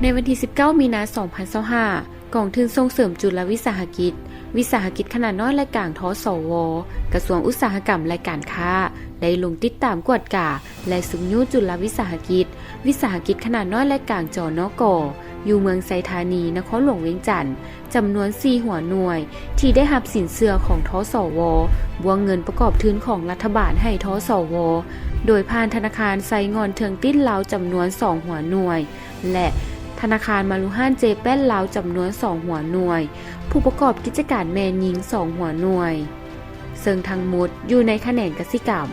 ໃນວັນທີສິບເກົ້າ ມີນາ ສອງພັນຊາວຫ້າ ກອງທຶນສົ່ງເສີມຈຸລະວິສາຫະກິດ, ວິສາຫະກິດຂະໜາດນ້ອຍ ແລະ ກາງ ທສວ, ກະຊວງອຸດສາຫະກຳ ແລະ ການຄ້າ ໄດ້ລົງຕິດຕາມກວດກາ ແລະ ຊຸກຍູ້ຈຸລະວິສາຫະກິດ, ວິສາຫະກິດຂະໜາດນ້ອຍ ແລະ ກາງ ຈນກ, ຢູ່ເມືອງໄຊທານີ, ນະຄອນຫຼວງວຽງຈັນ, ຈຳນວນສີ່ຫົວໜ່ວຍ ທີ່ໄດ້ຮັບສິນເຊື່ອຂອງ ທສວ, ບວກເງິນປະກອບທຶນຂອງລັດຖະບານໃຫ້ ທສວ, ໂດຍຜ່ານທະນາຄານໄຊງ່ອນເທິງຕິນລາວ ຈຳນວນສອງຫົວໜ່ວຍ ແລະ ທະນາຄານມາລຸຮານເຈແປນລາວ ຈຳນວນສອງຫົວໜ່ວຍ, ຜູ້ປະກອບກິດຈະການແມ່ນຍິງສອງຫົວໜ່ວຍ, ເຊິ່ງທັງໝົດຢູ່ໃນຂະແໜງກະສິກຳ.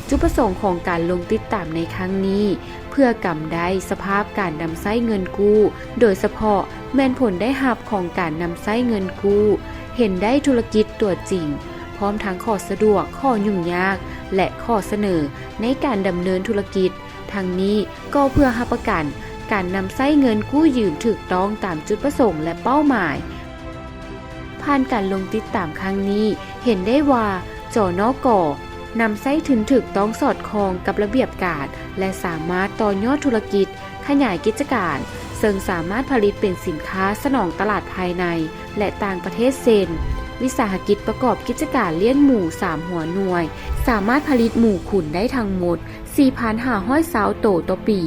ຈຸດປະສົງຂອງການລົງຕິດຕາມໃນຄັ້ງນີ້ ເພື່ອກຳໄດ້ສະພາບການນຳໃຊ້ເງິນກູ້, ໂດຍສະເພາະແມ່ນຜົນໄດ້ຮັບຂອງການນຳໃຊ້ເງິນກູ້, ເຫັນໄດ້ທຸລະກິດຕົວຈິງ, ພ້ອມທັງຂໍ້ສະດວກ, ຂໍ້ຫຍຸ້ງຍາກ ແລະ ຂໍ້ສະເໜີໃນການດຳເນີນທຸລະກິດ. ທັງນີ້ກໍເພື່ອຮັບປະກັນການນຳໃຊ້ເງິນກູ້ຢືມຖືກຕ້ອງຕາມຈຸດປະສົງ ແລະ ເປົ້າໝາຍ. ຜ່ານການລົງຕິດຕາມຄັ້ງນີ້ ເຫັນໄດ້ວ່າ ຈນກ ນຳໃຊ້ທຶນຖືກຕ້ອງສອດຄ່ອງກັບລະບຽບການ ແລະ ສາມາດຕໍ່ຍອດທຸລະກິດ, ຂະຫຍາຍກິດຈະການ, ເຊິ່ງສາມາດຜະລິດເປັນສິນຄ້າສະໜອງຕະຫຼາດພາຍໃນ ແລະ ຕ່າງປະເທດ ເຊັ່ນ ວິສາຫະກິດປະກອບກິດຈະການລ້ຽງໝູສາມຫົວໜ່ວຍ ສາມາດຜະລິດໝູຂຸນໄດ້ທັງໝົດສີ່ພັນຫ້າຮ້ອຍຊາວໂຕຕໍ່ປີ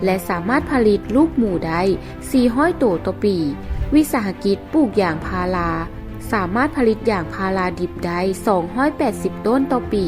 ແລະ ສາມາດຜະລິດລູກໝູໄດ້ສີ່ຮ້ອຍໂຕຕໍ່ປີ. ວິສາຫະກິດປູກຢາງພາລາ ສາມາດຜະລິດຢາງພາລາດິບໄດ້ສອງຮ້ອຍແປດສິບໂຕນຕໍ່ປີ.